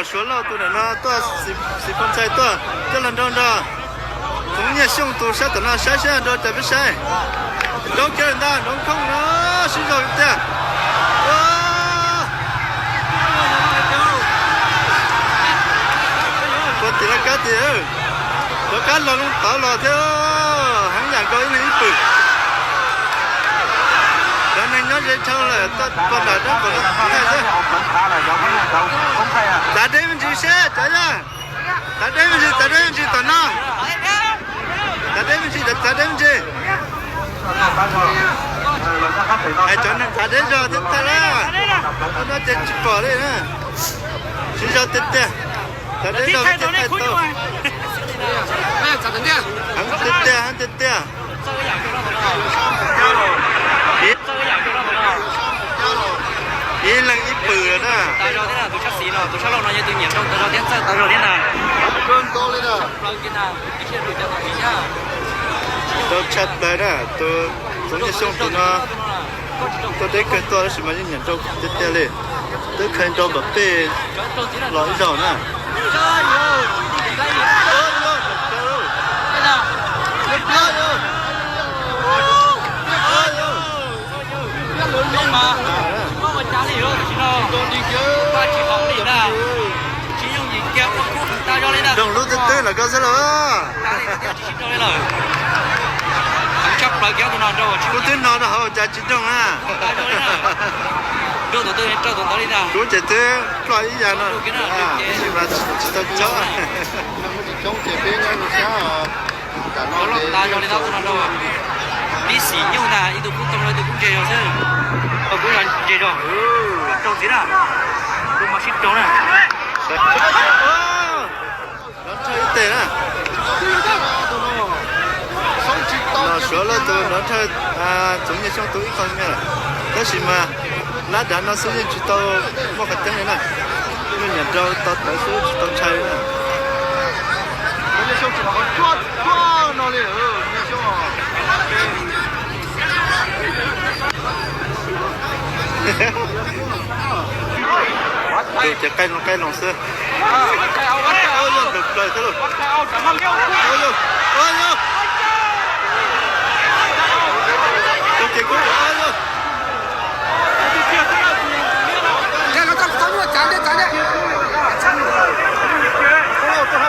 Suav Lauj tus ntawm no tuaj, Xis Phoo Ntxhais tuaj, coj los nrau nrog Txoov Nyiaj Xyooj tus sab tom no saib seb nrau cas peb saib. Nrau kiag lawm ntag, nrau nkhooj no, sib zog tiag. Ua tim laj kab tiag, rov qab los loo tod los thiab, heev yam nkaus ib leeg ib pwm. Cov neeg nyob ze dhau lawm, tuaj nram roob kom no thaij xwb. Txav deb me ntsis seb cov yog, txav deb me ntsis, txav deb me ntsis tom no. Txav deb me ntsis, txav deb me ntsis. Hais cov neeg txav deb zog thiab thaij lawm, no ces tsis pom li na. Sib zog tiag tiag, txav deb zog thiab thaij tau. Heev tiag tiag, heev tiag tiag. Ib leeg ib pwm lawm na. Rau tshaj plaws na, tus Txoov Nyiaj Xyooj tus no, tuaj deb kawg tuaj tab sis mas yeej nyiam nrau tiag tiag li. Twb kheev nrau npam pej los ib zaug na. Doog lub twb twb los koj xwb los. Kuv twb no rau hauv cas tsis doog na. Kuv ces twb ploj ib yam no, tab sis mas tsis tau chob. Tib xim nyuj ntag, ib tug kub too, ib tug kub ntse zog xwb. Kub ntse zog, raug ntxiv na, tus mas sib raug na. Nrov nrhawj ib teg na. Los Suav Lauj tus nrov nrhawj, Txoov Nyiaj Xyooj tus ib qho me lawm, tab sis mas lab dav no xwb yeej tsis tau muaj qhov ceeb li na. Yeej nyiam nrau tau tawv xwb tsis tau ntshai li na. Tus ces qaij loo qaij loo xwb. Plaws xwb lauj. Tus ces kuj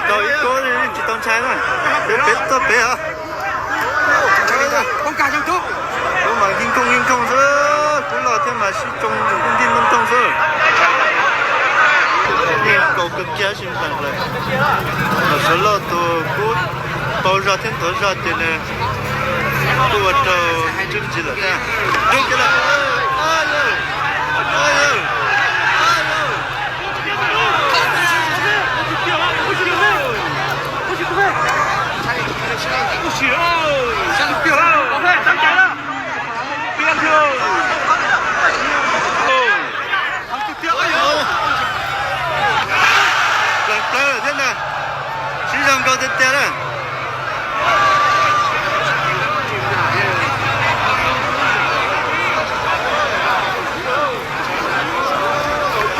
tau ib kub tsis tau ntshai na. Peb, peb tuaj peb os. Kuv mas nkig nkoog nkig nkoog xwb, kuv los thiab mas sib tsoo ntig ntog ntog xwb. Yeej kaus kawg kiag sis nplees lawm. Los Suav Lauj tus kub paug zog thiab nthuav zog ces nws kuj ua rau ntsuj ntsis lawm thiab. Rub kiag lawm. Pleev plawv lawm thiab ntag, sib zog nkaus tiag tiag na.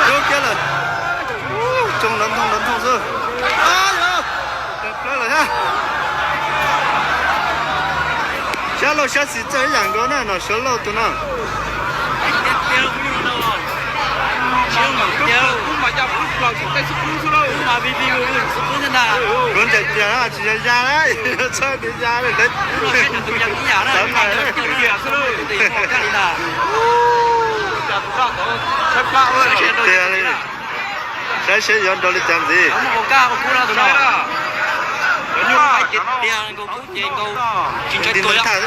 Rub kiag lawm, tsoo nrov nthooj nrov nthooj xwb. Pleev plawv lawm thiab. Sab laug sab xis txawj ib yam nkaus na, nom Suav Lauj tus no. Kuv ncaim tias tsis yog ya, txhob tias ya li ntawd. Tiag li. Saib seb yuav nrau li cas ntxiv. Nti nws thaj.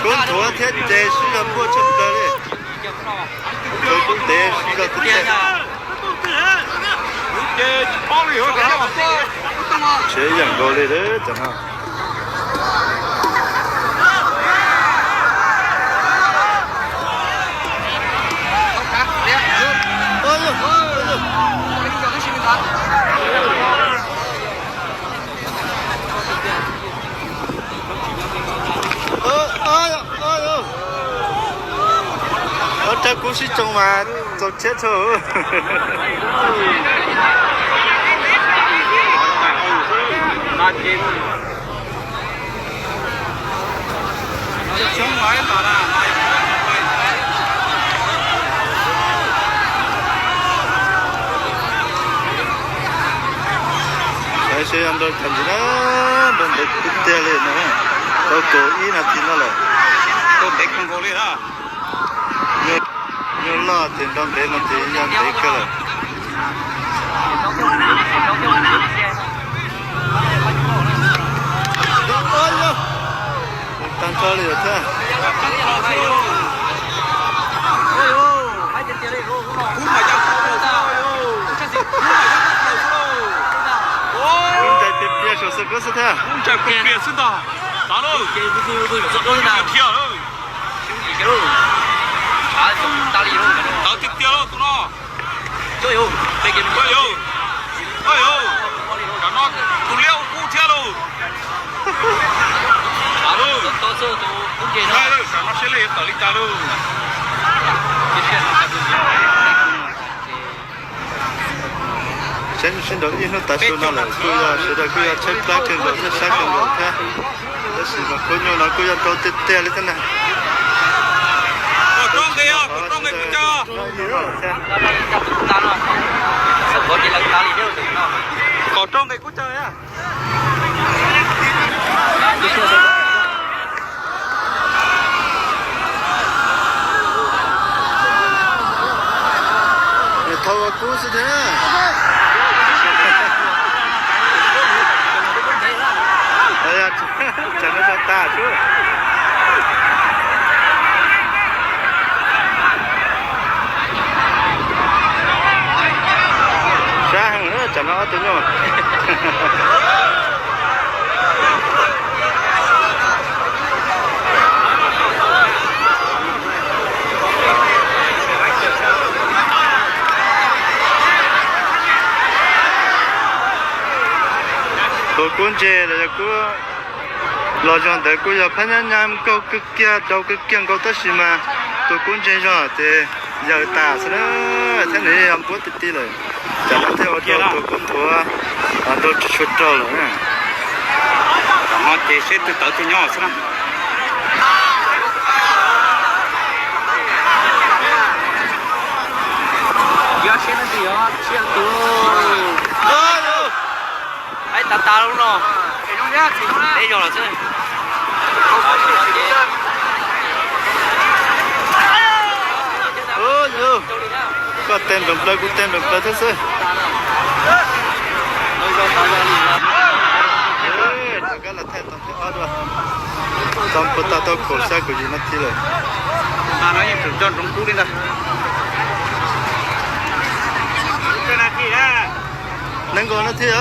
Kub nthuav thiab ces sib zog npuaj tshaj plaws li. Kub tev sib zog tiag tiag. Tsev yam nkaus li lawm cov no. Kub sib tsoo mas txaus tshiab tshaj. Saib seb yog nrau cas ntxiv na, nrau ntev tiag tiag li no, tau kaum ib nas this no lawm. Nyuj loj ces nrau ntev no ces yog ntev kawg lawm. Tag nrho li thiab. Kub ncaim pias pias saum xwb kub xwb thiab. Tawv tiag tiag lauj tus no. Tus liab ua kub thiab lauj. Tam no siab li tawm li cas lauj. Saib sib nrau ib hnub tav su no lawm kuj yog sawv daws kuj yog tshaib plab kawg nkaus thiab sab kawg nkaus thiab. Tab sis mas kub nyuj no kuj yog nrau tiag tiag li thiab na. Kaum rau nqe kub caw. Thau ua kub xwb thiab. Tsam no tso tas sub. Sab heev na tsam no ob tug nyuj. Tus kub ntse los yog kub los zog ntawd kuj yog phab nyab nyab nkaug kawg kiag rau kawg kiag nkaus tab sis mas tus kub ntse zog ces yaws tas xwb na, thiab nws yog npuab ti ti lawm. Tam no thiaj ua rau tus kub nthuav nrau tsis tshua raug lawm na. Tam no ces seb twg tawv twg nyob xwb na. Aib, tas tas lub no. Peb zaug los xwb. Koj teg nplees plaws kuv teg nplees plaws thiab xwb. Rov qab los thaij tau thib ob dua. Tau puas tau, tau kaum xya kaum yim nas this lawm. Nees nkaum nas this os.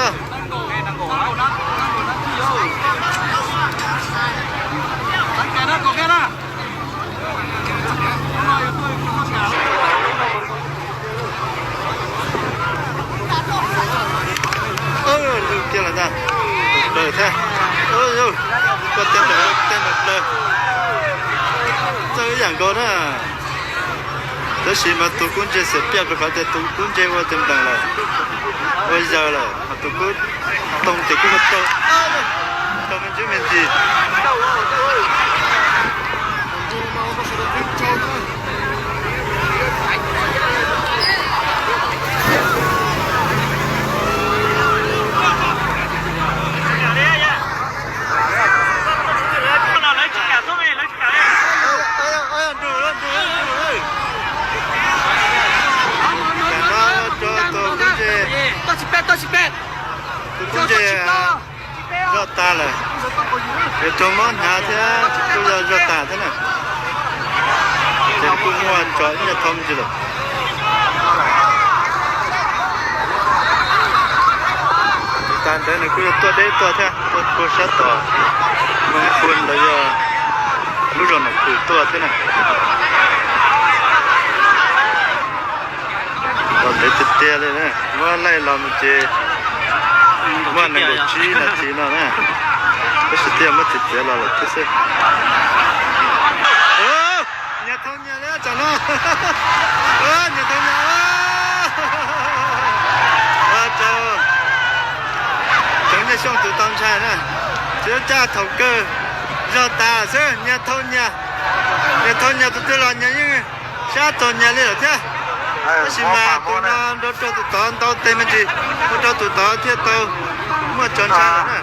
Kiag lawm ntag. Plaws thiab. Koj teg nplees, teg nplees plaws. Txawj ib yam nkaus na. Tab sis mas tus kub ntse xiam piaj rau qhov tias tus kub ntse ua tes nplees lawm, ua yaws lawm, ho tus kub too ces kuj ua tau, tau me ntsis me ntsis. Tam no tus kub ntse, tus kub ntse zoj tas lawm, yuav raug mob hnav thiab kuj yog zoj tas thiab na. Ces kuj muaj tso ib nyuag thoob ntsis lawm. Tag ntawd nws kuj yuav tuaj deb tuaj thiab, tuaj puag sab tom Moos Phu los yog lub zos Nom Phu tuaj thiab na. Los ntev tiag tiag li na, muab laij los mus ces muaj nees nkaum tsib nas this no na, tab sis twb yog muab txiav txiav los lawm thiab xwb. Nyias li tsam no, nyias tau nyias, ua rau cov Nyiaj Xyooj tus tau ntshai na. Tsis ua cas, thaum kawg zog tas xwb, nyias thau nyias, nyias thau nyias, tus twg los nyias yeej sab txog nyias li lawm thiab. Tab sis mas tus no nrog rau tus tod ntau tes me ntsis, ua rau tus tod thiaj tau muaj cov ntshai lawm na.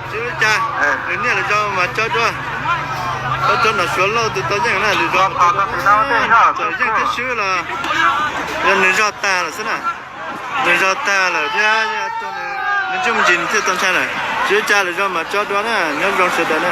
Tsis ua cas, nws niaj lwm zaus mas tso dua. Ua rau nom Suav Lauj tus tau yeej na, lwm zaus txawm yeej twb swb los yog nws zog tag lawm xwb na. Nws zog tag lawm thiab, nws ntsuj me ntsis nws thiaj tau ntshai lawm. Tsis ua cas, lwm zaus mas tso dua na, nyob zoo sawv daws na.